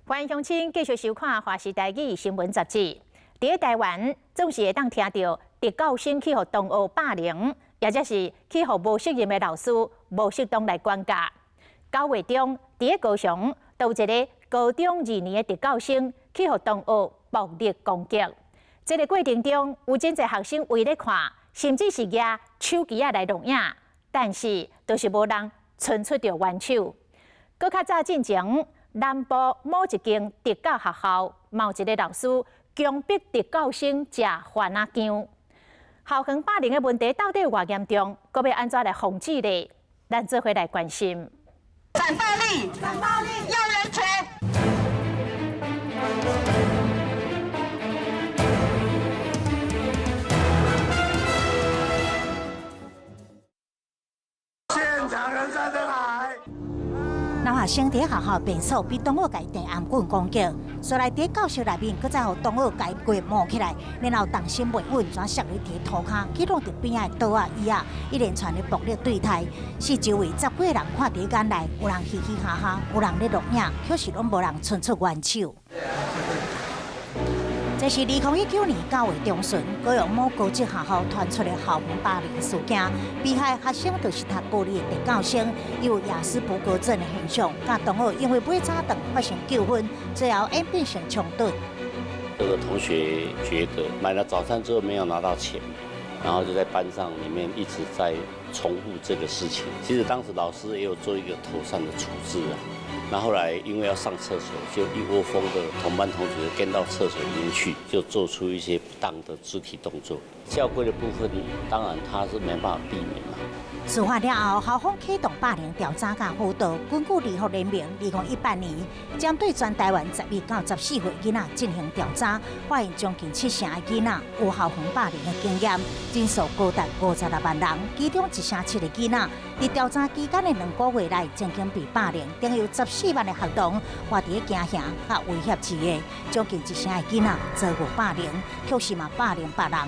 歡迎鄉親繼續收看《華視台語新聞雜誌》。佇咧台灣，總是會當聽著特教生去予同學霸凌，抑者是去予無適任的老師無適當來管教。9月中，佇咧高雄，就有一个高中二年的特教生去予同學暴力攻擊。這个過程中，有真濟學生圍咧看，甚至是舉手機仔來錄影，但是就是無人伸出著援手。閣較早進前，南部某一間特教學校，嘛有一个老師強迫特教生食番仔薑。校園霸凌的問題到底有偌嚴重？閣欲按怎來防止咧？咱做伙來關心。反暴力，反暴力，要人權。現場人山人海。男學生佇學校便所被同學共電頷棍攻擊，隨來佇教室內面，閣再予同學共棍摸起來，然後重心袂穩，轉摔佇塗跤，去挵著邊仔的桌仔椅仔，一連串的暴力對待，四周圍十幾个人看佇眼內，有人嘻嘻哈哈，有人咧錄影，卻是攏無人伸出援手。這是2019年9月中旬，高雄某高職學校傳出的校園霸凌事件。被害學生就是讀高二的特教生，有亞斯伯格症的現象，佮同學因為買早頓發生糾紛，最後演變成衝突。這個同學覺得買了早餐之後沒有拿到錢，然後就在班上裡面一直在重複這個事情。其實當時老師也有做一個妥善的處置啊。那後來因為要上廁所，就一窩蜂的同班同學跟到廁所裡面去，就做出一些不當的肢體動作。校規的部分，當然他是沒辦法避免嘛。事發了後，校方啟動霸凌調查佮輔導，根據兒福聯盟2018年針對全台灣11到14歲囡仔進行調查，發現將近七成的囡仔有校園霸凌的經驗，人數高達56萬人，其中一成七的囡仔佇調查期間的2個月內曾經被霸凌，等於有14萬的學童活佇咧驚嚇佮威脅之下，將近一成的囡仔遭遇霸凌，確實嘛霸凌別人。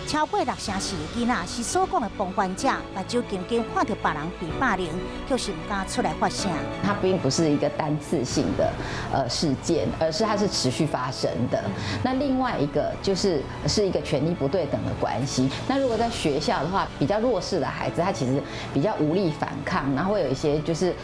超過六成四的囡仔是所講的旁觀者，目睭緊緊看著別人被霸凌，卻是毋敢出來發聲。它並不是一個單次性的事件，而是它是持續發生的。那另外一個就是是一個權力不對等的關係。那如果在學校的話，比較弱勢的孩子，他其實比較無力反抗，然後會有一些就是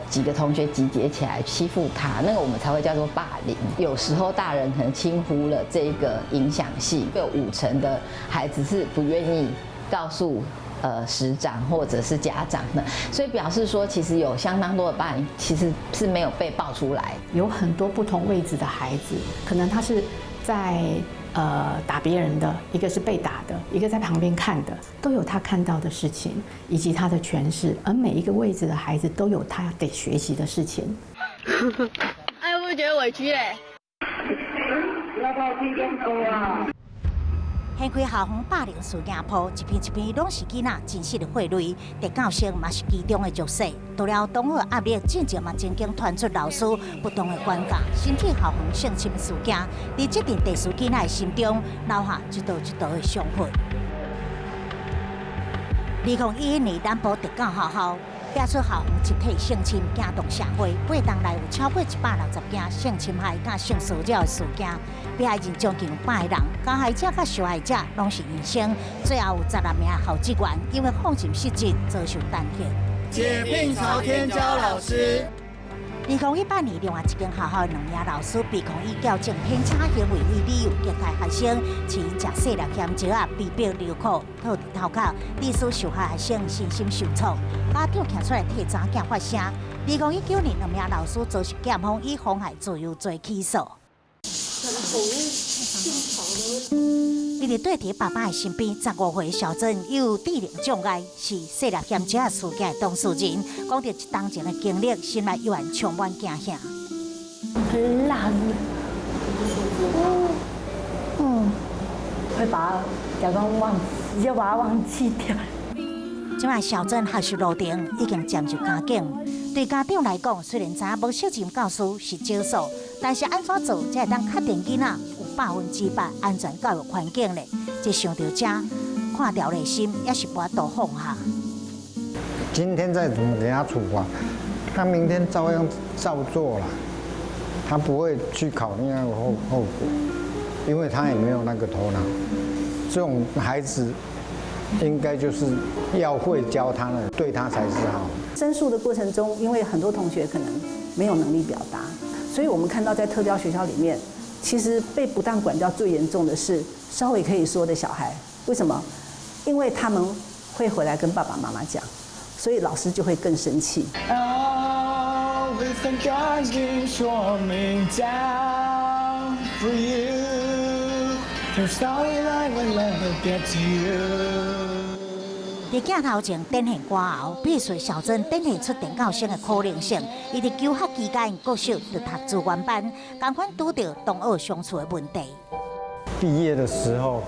幾個同學集結起來欺負他，那個我們才會叫做霸凌。有時候大人可能輕忽了這個影響性，有5成的孩子是不願意告訴師長或者是家長的，所以表示說，其實有相當多的霸凌其實是沒有被爆出來。有很多不同位置的孩子，可能他是在打別人的，一個是被打的，一個在旁邊看的，都有他看到的事情以及他的詮釋。而每一個位置的孩子都有他得學習的事情。哎，會不會覺得委屈嘞？掀開校園霸凌事件簿，一篇一篇攏是囡仔真實的血淚，特教生嘛是其中的弱勢。除了同學壓力，進前嘛曾經傳出老師不當的管教，甚至校園性侵事件，佇這陣特殊囡仔的心中留下一道一道的傷痕。2011年，南部特教學校爆出校園集體性侵，驚動社會。8冬內有超過160件性侵害佮性騷擾的事件，被害人將近有100個人，加害者佮受害者攏是女生。最後有16名教職員因為放任失職遭受彈劾。解聘朝天椒老師。2018年，另外一間學校的兩名老師被控以矯正偏差行為為理由，虐待學生，飼𪜶食細粒鹹椒仔，被迫留褲套佇頭殼，致使受害學生身心受創。家長徛出來替查某囝發聲。2019年，兩名老師遭受檢方以妨害自由罪起訴。一直綴佇爸爸的身邊，15歲小珍有智能障礙，是細粒鹹椒仔事件的當事人。講著一冬前的經歷，心內依然充滿驚嚇。很辣，嗯，會把它假裝忘，直接把它忘記掉。這擺小珍學習路程已經漸入佳境。對家長來講，雖然知影無適任教師是少數，但是按怎做才會當確定囡仔有100%安全教育環境呢？這想著這，看掉的心也是無法度放下。今天再怎麼給他處罰，他明天照樣照做了。他不會去考慮那個後果，因為他也沒有那個頭腦。這種孩子應該就是要會教他的，對他才是好。申訴的過程中，因為很多同學可能沒有能力表達，所以我們看到在特教學校裡面，其實被不當管教最嚴重的是稍微可以說的小孩。為什麼？因為他們會回來跟爸爸媽媽講，所以老師就會更生氣。佇鏡頭前展現歌喉，必須小鎮展現出電教生的可能性。伊佇求學期間，國小就讀資源班，仝款拄著同學相處的問題。畢業的時候，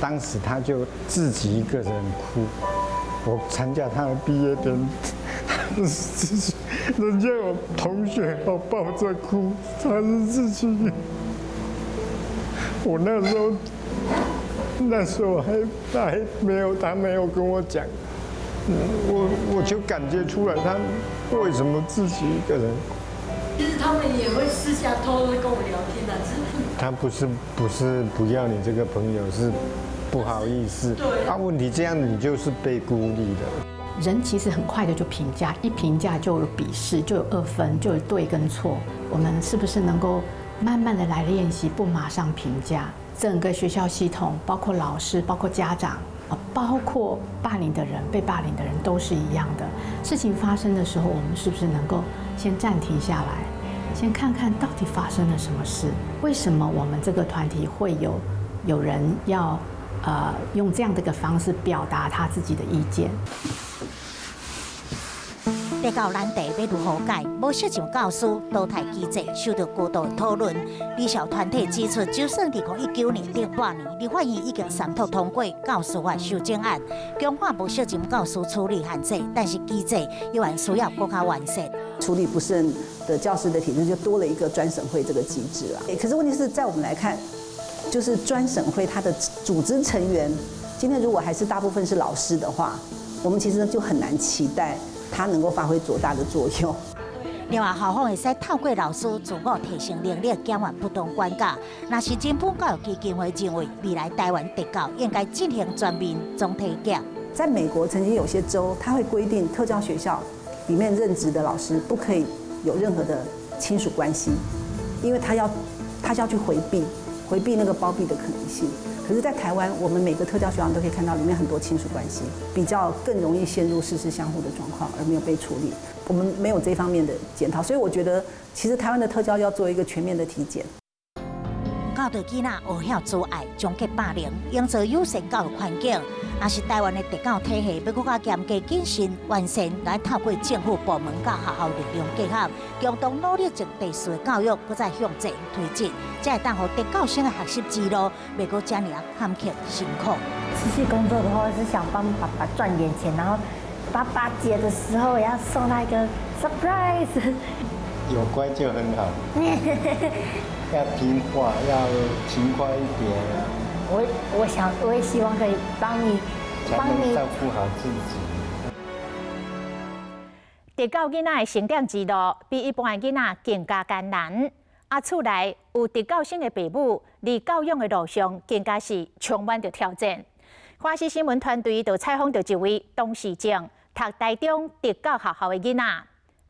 當時他就自己一個人哭。我參加他的畢業典禮，他是自己，人家有同學要抱着哭，他是自己。我那時候。那時候還沒有，他沒有跟我講，我就感覺出來他為什麼自己一個人。其實他們也會私下偷偷跟我聊天的，只是他不是不要你這個朋友，是不好意思。對。啊，問題這樣你就是被孤立的。人其實很快的就評價，一評價就有鄙視，就有二分，就有對跟錯。我們是不是能夠慢慢的來練習，不馬上評價？整個學校系統，包括老師，包括家長，包括霸凌的人、被霸凌的人都是一樣的。事情發生的時候，我們是不是能夠先暫停下來，先看看到底發生了什麼事？為什麼我們這個團體會有人要用這樣的一個方式表達他自己的意見？特教難題欲如何解？無適任教師淘汰機制受到高度的討論。離校團體指出，就算2019年頂半年，立法院已經三讀通過教師法修正案，強化無適任教師處理限制，但是機制依然需要閣較完善。處理不慎的教師的體制，就多了一個專審會這個機制啦。可是問題是在我們來看，就是專審會它的組織成員，今天如果還是大部分是老師的話，我們其實就很難期待他能夠發揮多大的作用。另外，校方會使透過老師自我提升能力，減緩不當管教。若是真本教育基金會認為，未來台灣特教應該進行全面總體檢。在美國，曾經有些州，他會規定特教學校裡面任職的老師不可以有任何的親屬關係，因為他要去迴避那個包庇的可能性。可是，在台灣，我們每個特教學校都可以看到，裡面很多親屬關係，比較更容易陷入事事相互的狀況，而沒有被處理。我們沒有這方面的檢討，所以我覺得，其實台灣的特教要做一個全面的體檢。教導囡仔學曉自愛，終結霸凌，營造友善教育環境。若是台灣的特教體系欲閣較嚴格謹慎完善，來透過政府部門佮學校力量結合，共同努力將特殊的教育閣再向前推進，才會當予特教生的學習之路袂閣遮爾坎坷辛苦。持續工作的話，是想幫爸爸賺點錢，然後爸爸節的時候也要送他一個 surprise。有乖就很好，要聽話，要勤快一點。我想，我也希望可以幫你，幫你照顧好自己。特教囡仔的成長之路比一般的囡仔更加艱難。啊，厝內有特教生的爸母，佇教養的路上更加是充滿著挑戰。華視新聞團隊就採訪著一位董事長，讀台中特教學校的囡仔。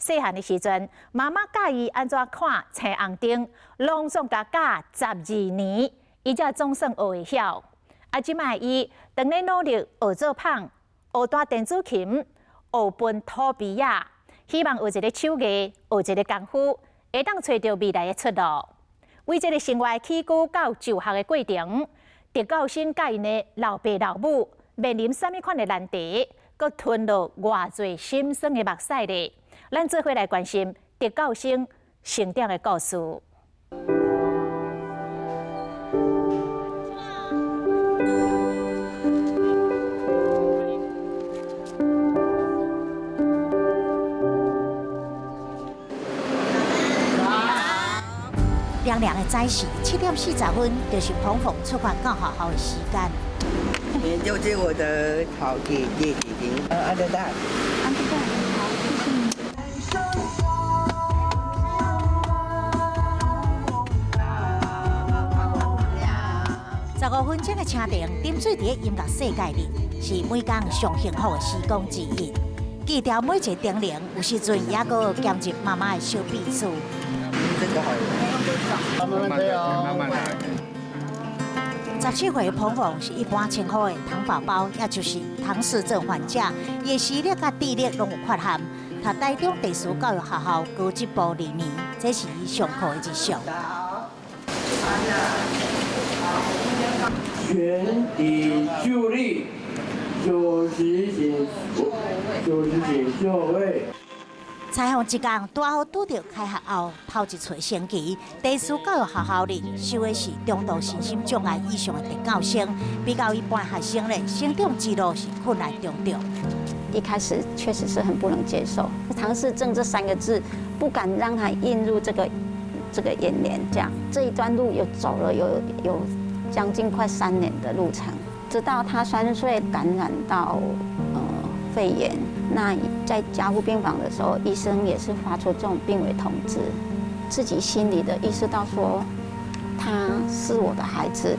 細漢的時陣，媽媽教伊按怎看青紅燈，攏總共教12年，伊才總算學會曉。啊，這擺伊當咧努力學做麭，學彈電子琴，學分土埤仔，希望學一个手藝，學一个功夫，會當揣著未來的出路。為這个生活起居到就學的過程，特教生佮𪜶的老爸老母面臨啥物款的難題，閣吞落偌濟心酸的目屎咧？咱做伙來關心特教生成長的故事。涼涼的早時，7點40分，就是彭鳳出發到學校的時間。就是我的好姐姐姐姐，阿德大。阿德大，好，謝謝你。15分鐘的車程，沉醉佇音樂世界裡，是每工上幸福的時光之一。記牢每一个叮嚀，有時陣也閣兼入媽媽的小秘書。這個好，慢慢來哦，慢慢來。17歲的彭鳳是一般稱呼的唐寶寶，也就是唐氏症患者，伊的視力佮智力攏有缺陷。讀台中特殊教育學校高職部2年，這是伊上課的日常。全體肅立，90請，90請就位。採訪一工，拄好拄著開學後頭一喙星期，特殊教育學校裡收的是中度身心障礙以上的特教生，比較一般學生咧，成長之路是困難重重。一開始確實是很不能接受，唐氏症這三個字，不敢讓他映入這個眼簾。這樣這一段路又走了有將近快3年的路程，直到他3歲感染到肺炎，那在加護病房的時候，醫生也是發出這種病危通知，自己心裡的意識到說，他是我的孩子，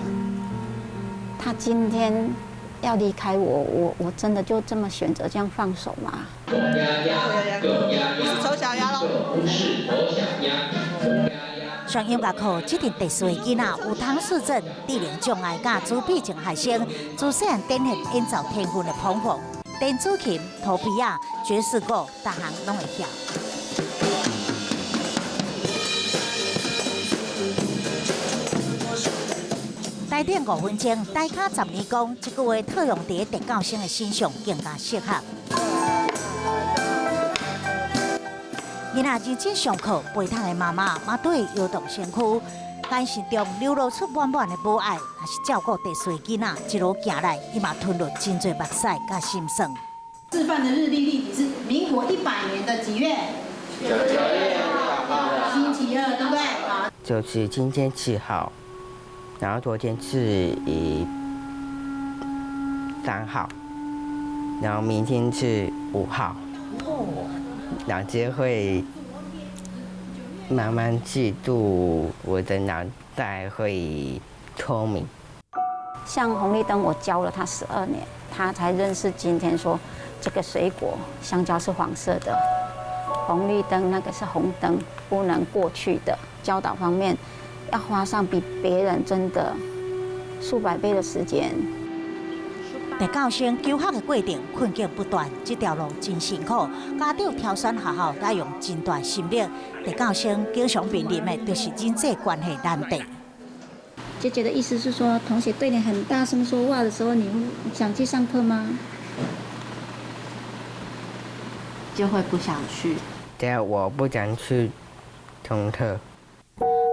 他今天要離開我，我真的就這麼選擇這樣放手嗎？是醜小鴨囉。上音樂課，這陣特殊的囡仔有唐氏症、智能障礙佮自閉症學生，自細漢展現演奏天分的彭鳳，電子琴、塗邊仔、爵士鼓，逐項攏會曉。台頂5分鐘，台跤10年功，這句話套用佇特教生的身上更加適合。囡仔認真上課，陪讀的媽媽嘛對搖動身軀，眼神中流露出滿滿的母愛。若是照顧特殊囡仔一路行來，伊嘛吞落真濟目屎佮心酸。示範的日曆曆體是民國100年的幾月？9月2號，星期二，對不對？好，就是今天7號，然後昨天是3號，然後明天是5號。腦子會慢慢記住，我的腦袋會聰明。像紅綠燈，我教了他12年，他才認識今天說這個水果香蕉是黃色的，紅綠燈那個是紅燈，不能過去的。教導方面要花上比別人真的數百倍的時間。特教生求學的過程困境不斷，這條路真辛苦。家長挑選學校要用真大心力。特教生經常面臨的就是人際關係難題。姐姐的意思是說，同學對你很大聲說話的時候，你會想去上課嗎？就會不想去。對，我不想去上課。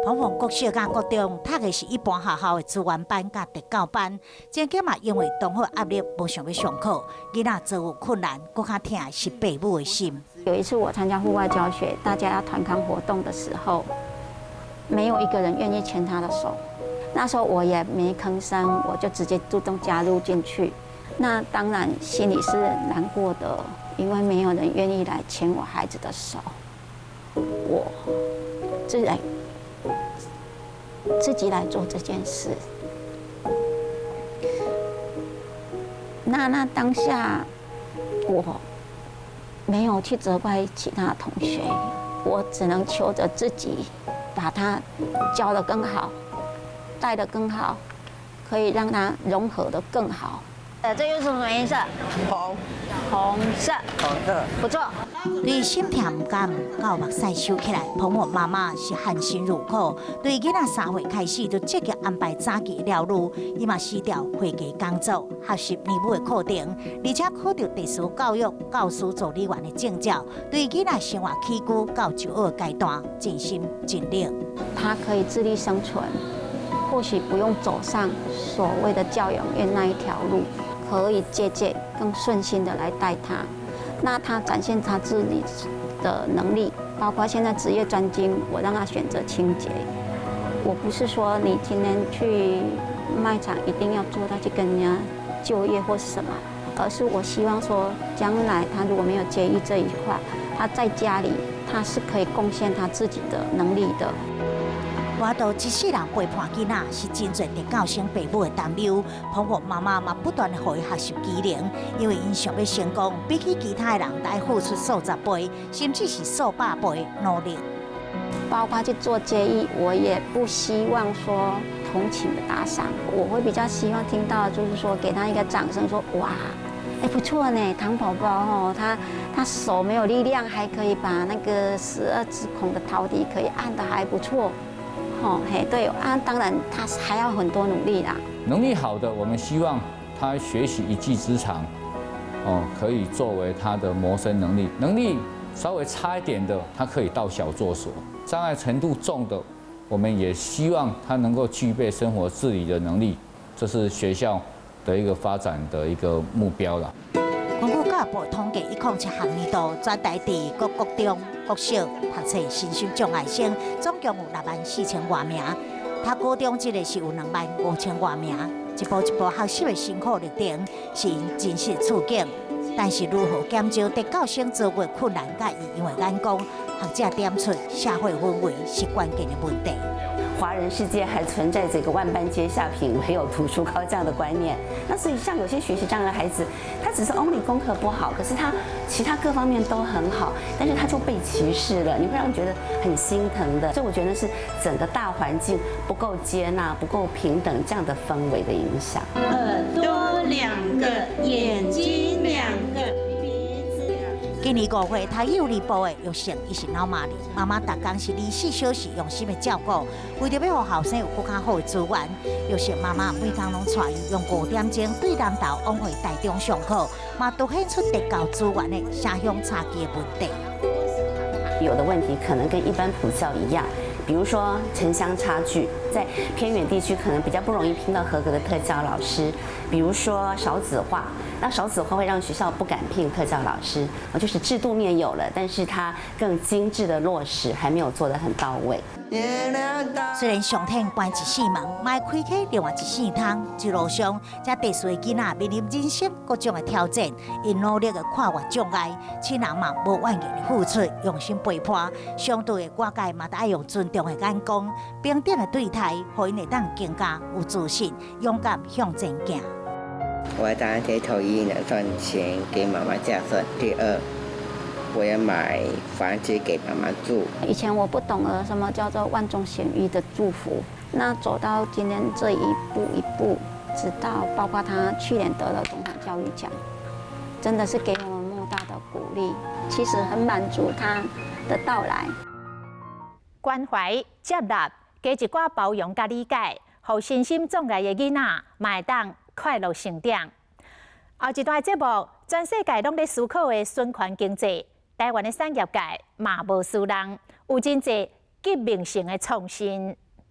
彭鳳國小佮國中讀的是一般學校的資源班佮特教班，前幾嘛因為同學壓力無想欲上課，囡仔遭遇困難，閣較疼的是爸母的心。有一次我參加戶外教學，大家要團康活動的時候，沒有一個人願意牽他的手。那時候我也沒吭聲，我就直接主動加入進去。那當然心裡是難過的，因為沒有人願意來牽我孩子的手，我自己來做這件事。那當下，我沒有去責怪其他同學，我只能求着自己，把他教得更好，帶得更好，可以讓他融合得更好。這又是什麼顏色？紅，紅色，紅色，不錯。對心疼毋甘，到目屎收起來，彭鳳媽媽是含辛茹苦。對囡仔3歲開始就積極安排早期療愈，伊嘛辭掉會計工作，學習年尾的課程，而且考著特殊教育教師助理員的證照。對囡仔生活起居到就學階段，盡心盡力。他可以自力生存，或許不用走上所謂的教養院那一條路，可以姐姐更順心的來帶他。那他展現他自己的能力，包括現在職業專精，我讓他選擇清潔。我不是說你今天去賣場一定要做到去跟人家就業或是什麼，而是我希望說，將來他如果沒有介意這一塊，他在家裡他是可以貢獻他自己的能力的。無法度一世人陪伴囡仔是真濟特教生爸母的擔憂。彭婆媽媽嘛不斷的予伊學習技能，因為𪜶想欲成功，比起其他的人來付出數十倍，甚至是數百倍努力。包括去做接議，我也不希望說同情的打賞，我會比較希望聽到就是說給他一個掌聲，說哇，哎不錯呢，唐寶寶哦，他手沒有力量，還可以把那個12指孔的陶笛可以按得還不錯，吼嘿對啊，當然他還要很多努力啦。能力好的，我們希望他學習一技之長，哦，可以作為他的謀生能力。能力稍微差一點的，他可以到小作所。障礙程度重的，我們也希望他能夠具備生活自理的能力，這是學校的一個發展的一個目標啦。根據教育部統計，107學年度全台佇各國中、國小讀冊身心障礙生總共有6萬4千外名，讀高中這個是有2萬5千外名。一步一步學習的辛苦歷程是𪜶真實處境，但是如何減少特教生遭遇困難佮異樣的眼光，學者點出社會氛圍是關鍵的問題。華人世界還存在這個萬般皆下品，唯有讀書高這樣的觀念。那所以像有些學習障礙的孩子，他只是 only 功課不好，可是他其他各方面都很好，但是他就被歧視了，你會讓人覺得很心疼的。所以我覺得是整個大環境不夠接納、不夠平等這樣的氛圍的影響。耳朵兩個，眼睛兩個。今年5月，讀幼兒部的玉成，伊是腦麻的，媽媽逐工是24小時用心的照顧，為著欲予後生有閣較好的資源，玉成媽媽每工攏帶伊用5點鐘對南投往回台中上課，嘛凸顯出特教資源的城鄉差距的問題。有的問題可能跟一般普教一樣，比如說城鄉差距，在偏遠地區可能比較不容易聘到合格的特教老師，比如說少子化，那少子化會讓學校不敢聘特教老師，就是制度面有了，但是它更精緻的落實還沒有做得很到位。雖然上天關一扇門，嘛會開啟另外一扇窗。一路上，這特殊的囡仔面臨人生各種的挑戰，𪜶努力的跨越障礙，親人嘛無怨言的付出，用心陪伴。相對的外界嘛，著愛用尊重的眼光、平等的對待，予𪜶會當更加有自信、勇敢向前行。我當街頭藝人賺錢給媽媽嫁妝。第二，我要買房子給媽媽住。以前我不懂得什麼叫做萬中選一的祝福，那走到今天這一步一步，直到包括他去年得了總統教育獎，真的是給我們莫大的鼓勵。其實很滿足他的到來。關懷、接納、加一寡包容佮理解，予身心障礙的囡仔嘛會當快樂成長。後一段節目，全世界攏咧思考的循環經濟，台灣的產業界嘛無輸人，有真濟革命性的創新。